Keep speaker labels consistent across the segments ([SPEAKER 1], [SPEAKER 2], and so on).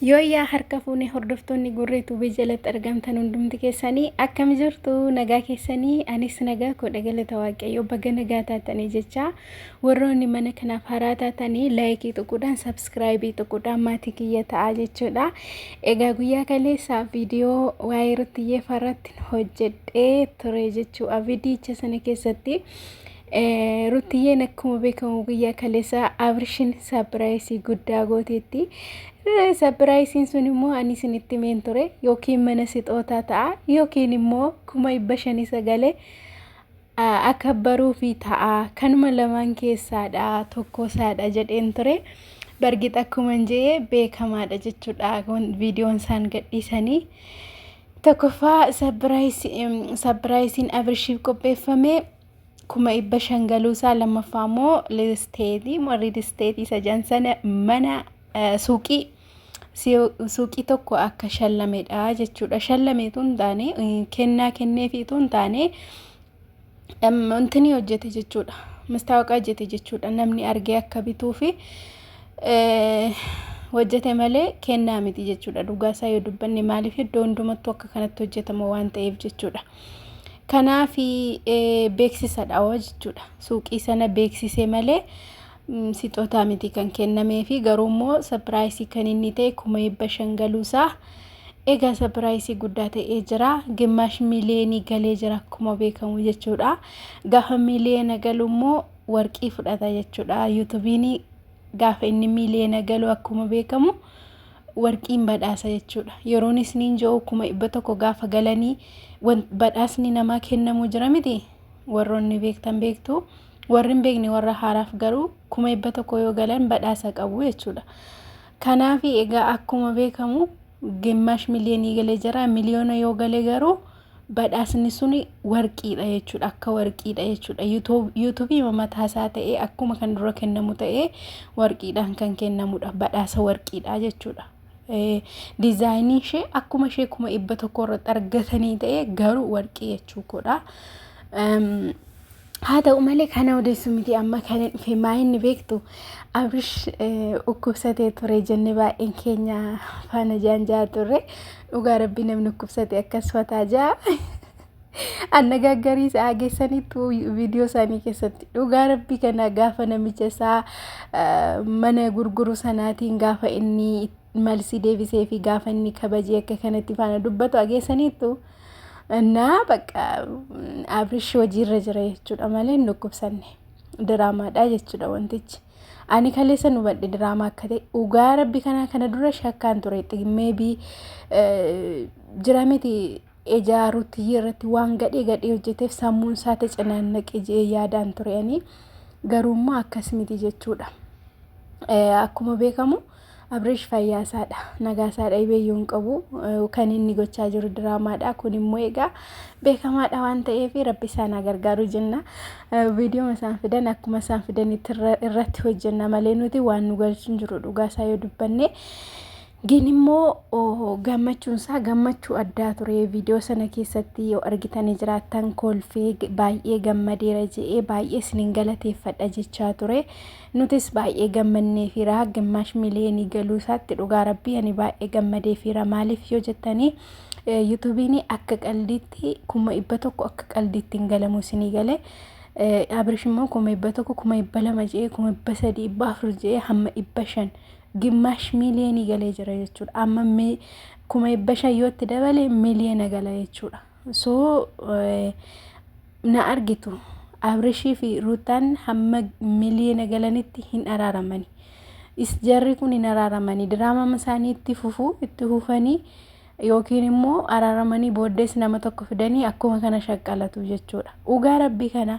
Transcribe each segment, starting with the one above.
[SPEAKER 1] Yooyyaa harka fuune hordoftoonni Gurree Tuubee jalatti argamtan hundumti keessanii akkam jirtu? Nagaa keessanii? Anis nagaa koodha, galata Waaqayyoo. Baga nagaa taatanii jecha, warroonni mana kanaaf haaraa taatanii like tuquudhaan, subscribe tuquudhaan maatii kiyya ta'aa jechuudha. Egaa guyyaa kaleessaa viidiyoo waa'ee Ruttiyyee irratti hojjedhee ture jechuudha. Viidiyicha sana keessatti Ruttiyyeen akkuma beekamu guyyaa kaleessaa Abrishin surprise guddaa gooteetti. Surpriseiin sun immoo ani isinitti himeen ture, yookiin mana sixootaa ta'a yookiin immoo 500,000 sagalee akka baruufi ta'a, kanuma lamaan keessaadha tokko isaadha jedheen ture. Bargix akkuma jedhee beekamaadha jechuudha viidiyoon isaan gadhiisanii. Tokkoffaa, surpriseiin Abrishiif qopheeffame 500,000 galuusaa, lammaffaa immoo real estate sajan sana mana suuqii tokko akka shallameedha jechuudha. Shallameetu hin taane, kennaa kenneefiitu hin taane, wanti ni hojjete jechuudha. Mastaawoqaa hojjete jechuudha. Namni argee akka bituufi hojjete malee kennaa miti jechuudha. Dhugaa isaa yoo dubbanne, maaliif, iddoo hundumattuu akka kanatti hojjetama waan ta'eef jechuudha. Kanaaf beeksisadha jechuudha. Suuqii sana beeksise malee sixootaa miti kan kennameefi. Garuu immoo surprise kan inni ta'e 500,000 galuusaa. Egaa surprise guddaa ta'ee jira. Gimaash miiliyoonii galee jira akkuma beekamu jechuudha. Gaafa miiliyoona galu immoo warqii fudhata jechuudha. YouTubeiin gaafa inni miiliyoona galu akkuma beekamu warqiin badhaasa jechuudha. Yeroon isiniin jiru 100,000 gaafa galanii badhaasni namaa kennamu jira miti. Warroonni beektan beektu. Warri hin beekne, warra haaraaf garuu, 100,000 yoo galan badhaasa qabu jechuudha. Kanaaf egaa akkuma beekamu gimaash miliyoonii galee jira. Miliyoona yoo gale garuu badhaasni suni warqiidha jechuudha. Akka warqiidha jechuudha. YouTubeii mataa isaa ta'ee akkuma kan dura kennamu ta'ee warqiidhaan kan kennamudha. Badhaasa warqiidha jechuudha. Designii ishee akkuma ishee 100,000 irratti argatanii ta'ee garuu warqii jechuu koodha. Haa ta'u malee kana odeessu miti amma kan dhufe. Maa inni beektu, Abrish dhukkubsatee ture jenne baay'een keenya faana jaanjaa turre. Dhugaa Rabbi, namni dhukkubsate akkas fataa jaa. Annagaaggarii isaa geessaniitu viidiyoo isaanii keessatti. Dhugaa Rabbi, kana gaafa namicha isaa mana gurguru sanaatiin gaafa inni malsii deebisee fi gaafa inni kabajee akka kanatti faana dubbatu ageessaniitu. Innaa bakka Abrish hojiirra jira jechuudha malee hin dhukkubsanne. Diraamaadha jechuudha wantichi. Ani kaleessa nu badhe diraamaa akka ta'e. Dhugaa Rabbi, kana dura shakkaan ture. Maybe jira miti, ija Ruttiyyee irratti waan gadhee gadhee hojjeteef sammuun isaa tacanaannaqe jedhee yaadaan ture ani. Garuu immoo akkas miti jechuudha. Akkuma beekamu Abrish fayyaa isaadha. Nagaa isaa dhibeeyyuu hin qabu. Kan inni gochaa jiru diraamaadha. Kun immoo egaa beekamaadha waan ta'eef Rabbi isaan haa gargaaru jenna. Viidiyoo isaan fidan akkuma isaan fidanitti irratti hojjenna malee nuti waan nu galchu hin jiru, dhugaa isaa yoo dubbanne. Gin immoo gammachuun isaa gammachuu addaa ture. Viidiyoo sana keessatti yoo argitanii jiraattan, kolfee baay'ee gammadeera jedhee, baay'ee isinin galateeffadha jechaa ture. Nutis baay'ee gammanneefiira gimaash miliyoonii galuu isaatti. Dhugaa Rabbii, ani baay'ee gammadeefiira. Maaliif yoo jettanii, YouTubeiin akka qaldiitti 100,000 akka qaldiitti hin galamu isinii galee. Abrish immoo 100,000, 200,000 jedhee, 300,000, 400 jedhee, hamma 500 gimaash miiliyoonii galee jira jechuudha. Amma 500,000 yoo itti dabale miliyoona gala jechuudha. So na argitu, Abrishii fi Ruutaan hamma miliyoona galanitti hin araaramani. Jarri kun hin araaramani. Diraamama isaanii itti fufu, itti fufanii yookiin immoo araaramanii booddees nama tokko fidanii akkuma kana shaqqalatu jechuudha. Dhugaa Rabbii, kana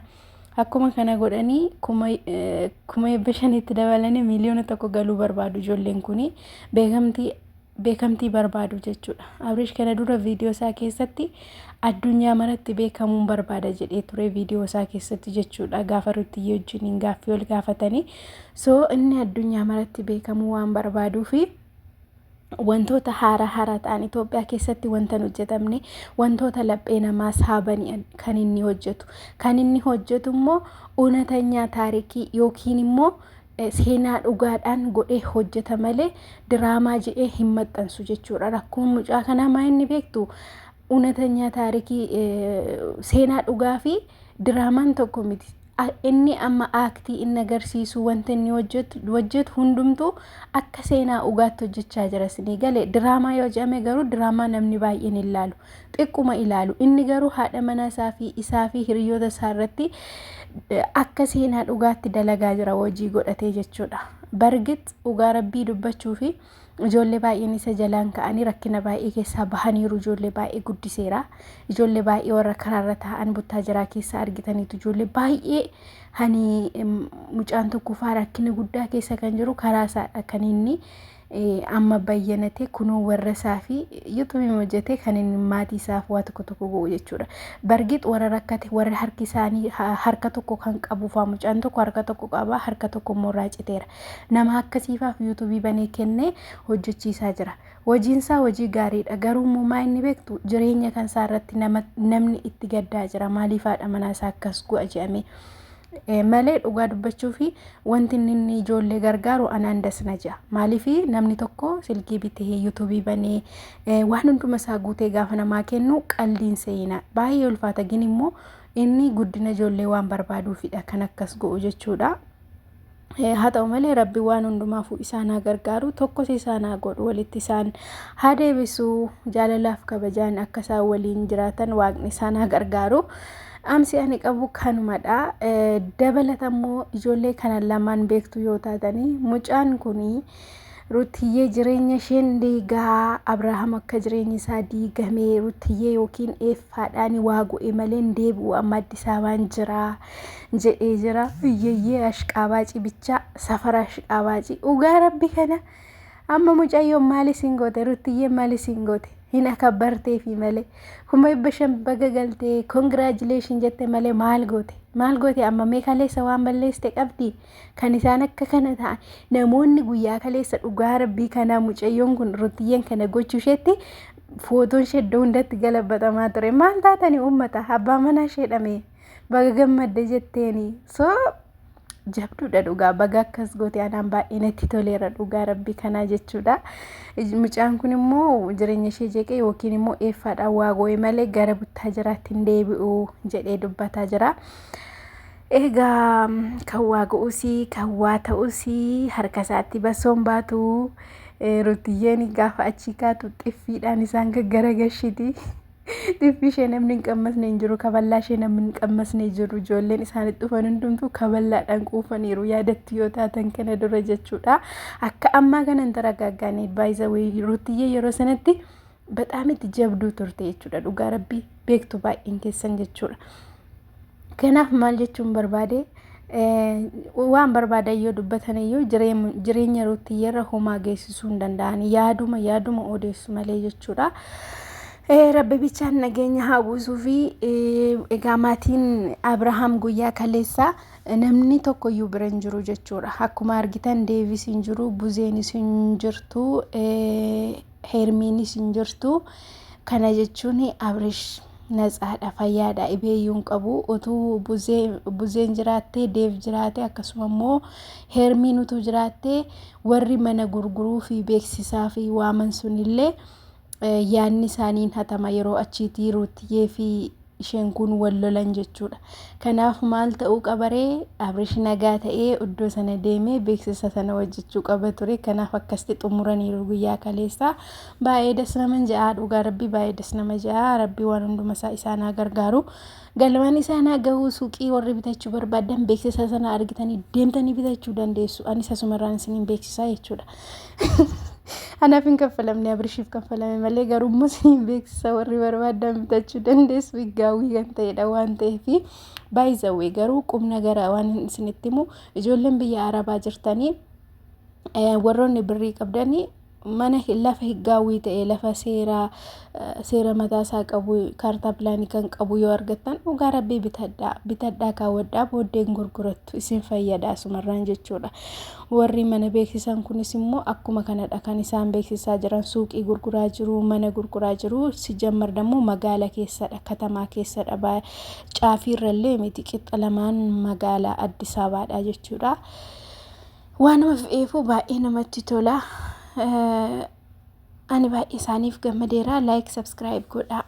[SPEAKER 1] akkuma kana godhanii 500,000tti dabalanii 1,000,000 galuu barbaadu. Ijoolleen kuni beekamtii barbaadu jechuudha. Abrish kana dura viidiyoo isaa keessatti addunyaa maratti beekamuun barbaada jedhee ture viidiyoo isaa keessatti jechuudha. Gaafa Ruttiyyee wajjiniin gaaffii ol gaafatanii. So inni addunyaa maratti beekamuu waan barbaaduufi wantoota haaraa haaraa ta'an, Itoophiyaa keessatti wanta hin hojjetamne, wantoota laphee namaa saabanii kan inni hojjetu. Kan inni hojjetu immoo እውነተኛ ታሪክ yookiin immoo Seenaa dhugaadhaan godhee hojjeta malee diraamaa jedhee hin maxxansu jechuudha. Rakkoon mucaa kanaa maa inni beektu unatanya taarikii seenaa dhugaa fi diraamaan tokko miti. Inni amma aaktii inni agarsiisu, wanta inni hojjetu hundumtuu akka seenaa dhugaatti hojjechaa jira isinii galee. Diraamaa yoo jedhame garuu diraamaa namni baay'een hin ilaalu, xiqquma ilaalu. Inni garuu haadha mana isaa fi isaa fi hiriyoota isaa irratti akka seenaa dhugaatti dalagaa jira, hojii godhatee jechuudha. Bargit dhugaa rabbii dubbachuu fi ijoollee baay'een isa jalaan ka'anii rakkina baay'ee keessaa bahaniiru. Ijoollee baay'ee guddiseera. Ijoollee baay'ee warra karaarra taa'an buttaa jiraa keessa argitaniitu, ijoollee baay'ee hani mucaan tokko faa rakkina guddaa keessa kan jiru karaa isaadha kan inni amma bayyanate, kunoo warra isaa fi yuutuubii hojjetee kan inni maatii isaaf waa tokko tokko godhu jechuudha. Bargit warra rakkate, warra harki isaanii harka tokko kan qabu faa, mucaan tokko harka tokko qaba, harka tokko immoo raaciteera. Nama akkasiifaaf yuutuubii banee kennee hojjechiisaa jira. Hojiinsaa hojii gaariidha. Garuu immoo maa inni beektu jireenya kan isaa irratti namni itti gaddaa jira. Maaliif haadha manaa isaa akkas go'a jedhamee. Malee dhugaa dubbachuu fi wanti inni ijoollee gargaaru anaan dasna ja'a. Maaliif namni tokko silkii bitee, yuutuubii banee, waan hunduma isaa guutee gaafa namaa kennu qaldiin seenaa baay'ee ulfaata. Gin immoo inni guddina ijoollee waan barbaaduufidha kan akkas godhu jechuudha. Haa ta'u malee rabbi waan hundumaafuu isaan haa gargaaru, tokkos isaan haa godhu, walitti isaan haa deebisu, jaalalaaf kabajaan akka isaan waliin jiraatan waaqni isaan haa gargaaru. Amsi ani qabu kanumadha. Dabalata immoo ijoollee kana lamaan beektu yoo taatanii, mucaan kunii Rutiyyee jireenya isheen diigaa, Abrahaam akka jireenyi isaa diigamee Rutiyyee yookiin eeffaadhaan waa go'e malee hin deebi'u, amma Addis Ababaan jira jedhee jira. Iyyeeyyee, ashqaabaacii bichaa safara ashqaabaacii dhugaa rabbi kana amma mucayyoon maal isin goote? Rutiyyeen maal isin goote? Hin akabbarteefi malee 500,000 baga galtee congratulation jette malee maal goote? Maal goote? Amma mee kaleessa waan balleessite qabdi kan isaan akka kana ta'an namoonni guyyaa kaleessa? Dhugaa rabbii kanaa mucayyoon kun Rutiyyeen kana gochuu isheetti footoon ishee iddoo hundatti galabbatamaa ture. Maal taatanii uummata? Abbaa manaa ishee dhame baga gammadde jetteeni. So jabduudha dhugaa, baga akkas goote, anaan baay'ee natti toleera dhugaa rabbii kanaa jechuudha. Mucaan kun immoo jireenya ishee jeqee yookiin immoo eeffaadhaan waa go'e malee gara buttaa jiraatti hin deebi'u jedhee dubbataa jira. Egaa kan waa go'usi kan waa ta'usi harka isaatti basoon baatu. Rutiyyeen gaafa achii kaatu xiffiidhaan isaan gaggaragashiti. Xiffii ishee namni hin qammasne hin jiru, kaballaa ishee namni hin qammasne hin jiru. Ijoolleen isaanitti dhufan hundumtuu kaballaadhaan quufaniiru, yaadattu yoo taatan kana dura jechuudha. Akka ammaa kana hin taragaaggaane baay'isawee Rutiyyee yeroo sanatti በጣም itti jabduu turte jechuudha. Dhugaa rabbii beektu baay'een keessan jechuudha. Kanaaf maal jechuun barbaade, waan barbaadan yoo dubbatan iyyuu jireenya Rutiyyeerra homaa geessisuu hin danda'an, yaaduma odeessu malee jechuudha. Rabbi bichaan nageenya haa buusuu fi egaa maatiin Abrahaam guyyaa kaleessaa namni tokkoyyuu bira hin jiru jechuudha. Akkuma argitan Deevis hin jiru, Buzeenis hin jirtu, Heermiinis hin jirtu. Kana jechuun Abrish natsaadha, fayyaadha, dhibeeyyuu hin qabu. Utuu Buzeen jiraattee, Deev jiraate, akkasuma immoo Heermiin utuu jiraattee, warri mana gurguruu fi beeksisaa fi waaman sunillee yaadni isaaniin hatama yeroo achiitii Ruutiyyee fi isheen kun wal lolan jechuudha. Kanaaf maal ta'uu qabaree? Abrish nagaa ta'ee iddoo sana deemee beeksisa sana hojjechuu qaba ture. Kanaaf akkasitti xumuraniiru guyyaa kaleessaa. Baay'ee das nama ja'a, dhugaa rabbii baay'ee das nama ja'a. Rabbii waan hunduma isaa isaan haa gargaaru. Galmaan isaan haa gahu. Suuqii warri bitachuu barbaadan beeksisa sana argitanii deemtanii bitachuu dandeessu. Anis asumarraan isiniin beeksisaa jechuudha. Anaaf hin kaffalamne, Abrishiif kaffalame malee, garuu immoo isiniin beeksisa, warri barbaadan bitachuu dandeessu, gaawwii kan ta'edha waan ta'eef. Baay'izawwee garuu qubna gara waan isinitti himu, ijoolleen biyya Arabaa jirtanii, warroonni birrii qabdanii, mana lafa gaawwii ta'e, lafa seeraa seera mataa isaa qabu, kaartaa pilaanii kan qabu yoo argattan, dhugaa rabbii bitadhaa, bitadhaa kaawwadhaa, booddeen gurgurattu, isin fayyada asumarraan jechuudha. Warri mana beeksisan kunis immoo akkuma kanadha kan isaan beeksisaa jiran, suuqii gurguraa jiru, mana gurguraa jiru. Si jammar dammoo magaala keessadha, katamaa keessadha, caafiirrallee miti, qixa lamaan magaalaa Addis Ababaadha jechuudha. Waanuma fe'eefuu baay'ee namatti tola. Ani baay'ee isaaniif gammadeera. Like, subscribe godhaa.